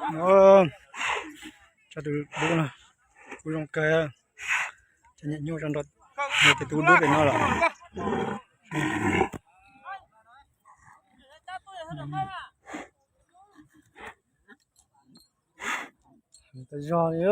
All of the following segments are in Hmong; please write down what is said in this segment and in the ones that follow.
Tso tus dub no, kuj zoo kawg, tseem nyuaj zog nrog tus dub pem no lawm. Tau zog li.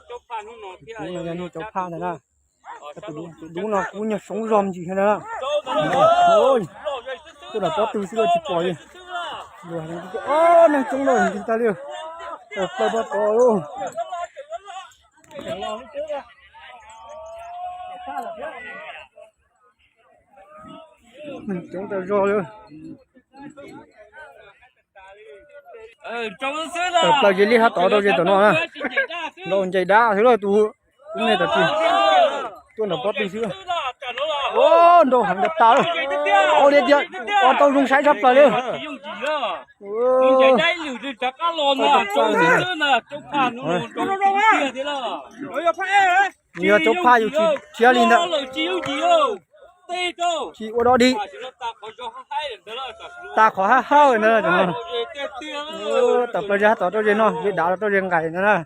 Cov phaj, tus dub no yog niag cov phaj ntag na. Tus dub no kub nyuag soob zog me ntsis thiab na. Tuaj nram pob tw xwb los tsis pom li. Ob neeg coob dua ntxim tag li. Plaws pob tod lauj. Neeg coob tag zog li. Tawm plaws ze liaj sab tod rau ze tom no na. Nrau ncaim dab xwb lauj tus. Ub, nej tam sim tuaj nram pob tw xwb. Nrau heev tas tas lawm. Ua li tias ua tau zoo saib tshaj plaws li. Yog cov phaj yus tsis thiab li ntawd. Tsis ua dog dig. Tas qhov haj hawj ntawd. Tawm plaws ze sab tod rau ze no, ze dav los rau ze nqaim ntawd na.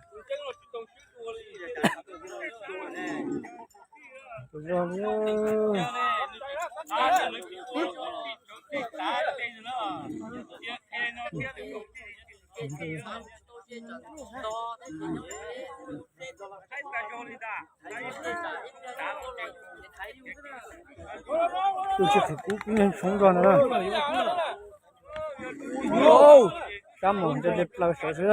Tus tsis qhov kub kub nyeeg tshoob zog ntawd na. Sab mom nce plaws sawv xwb.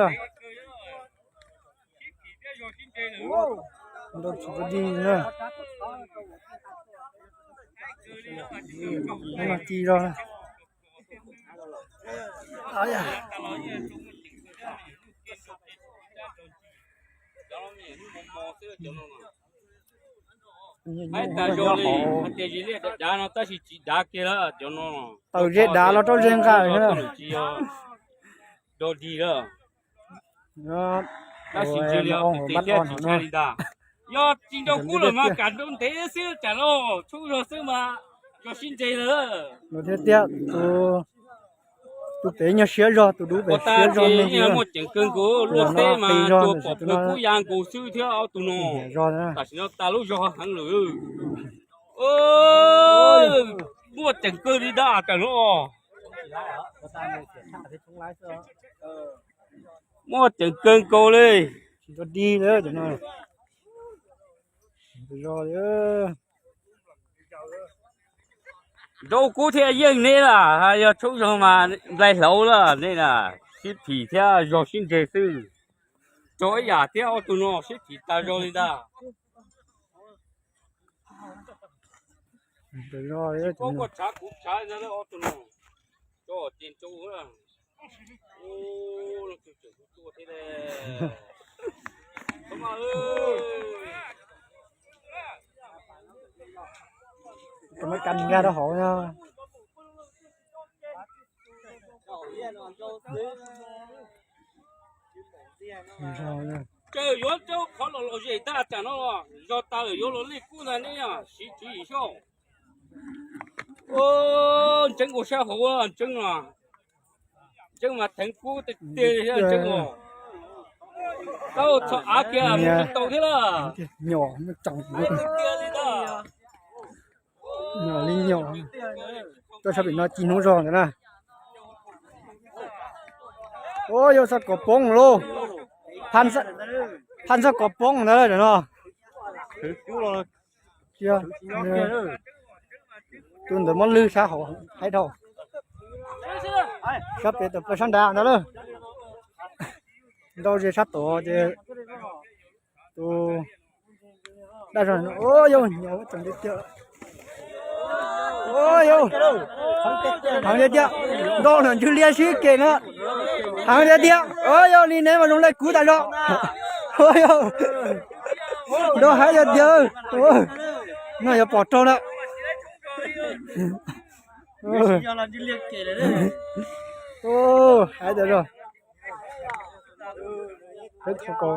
Nrau tsis ua dig na. Ci zog. Hais tas zoo li hais tias ze liaj dav dav no tab sis tsis dav kiag lawm cov no. Tawm ze dav los rau ze nqaim. Tsis yog dog dig lawm. Tab sis ntshe li tes thiab tsis ntshai li ntag. Yog tsis nrau kub lawm mas kam nrau ntev xwb tsam los tshoob zog xwb mas zog sib ntse lawm. Thiab tiag, tus pem nyuag siab zog, tus dub pem siab zog. Muaj ceem kawg nkaus, luaj teb mas tua pom plawg kub ya nkaus xwb thiab ob tug no. Tam sim no tas lub zog heev lawm. Muaj ceem kawg li dab tam no. Muaj ceem kawg nkaus li. Tsis tau dig li. Nrau kub thiaj yeej neb lawm, yog tshoob zog mas nplaig hlauv lawm nej na. Sib phim thiab zog sib ntse xwb. Tso ib yam thiab ob tug no sib phim tas zog li ntag. Tsis paub koj tshav kuv tshav ntag ob tug no. Tso ces nrau. Tau muab cam nkag rau hauv no. Tseem yuav rau qhov los los zem tag tsam no los zog tas lawm yuav los lej kub ntag ne, siv tswv yim xyov. Ntseeb ua sab hauv ntseeb no. Ntseeb mas theev kub tiag tiag li ntseeb os. Tau txhom av kiag mus tsis tau thiab lawm. Nyom li nyom. Tuaj sab pem no ci hnub zog ntawd na. Ua yog xab kom poob lauj. Phab xab kom poob ntawd no. Tus ntawd muab lwg sab hauv haib dhau. Sab pem tawm plaws sab nrad ntawd lawm. Ntau ze sab tod ces tus daj zog, yau tseem tiag tiag. Yau, heev tiag tiag, ntau no ntswg liab sib ke na. Heev tiag tiag, yog li neb mas zoo li kuv tas zog. Yog, nrau heev tiag tiag, no yuav pom raug lawm. Heev tas zog. Peb thov ko.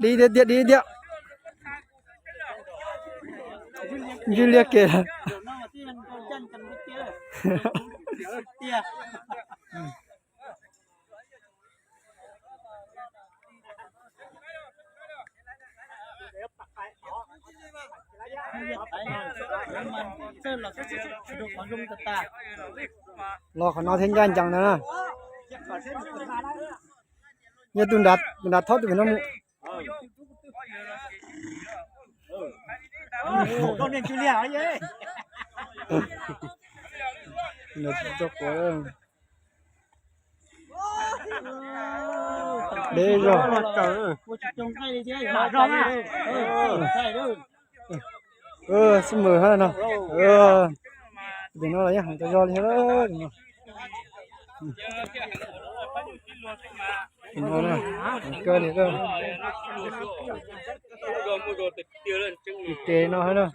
Di tiag tiag, di tiag. Ntsib liaj kev. Los qhov no thiab ncaj ncees ntawd na. Yog tus nrad, tus nrad thob tus pem no mus. Nrad tsis tso quav. Deb zog. Xib mws hab no. Tim no los yeej heev tas zog li thiab. Tim no na, heev kawg li. Tim no hab na.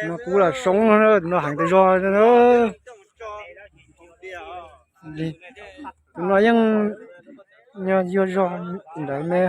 No kub lam soob no, tim no heev tas zog. Tim no yeej yog zog ntawd me.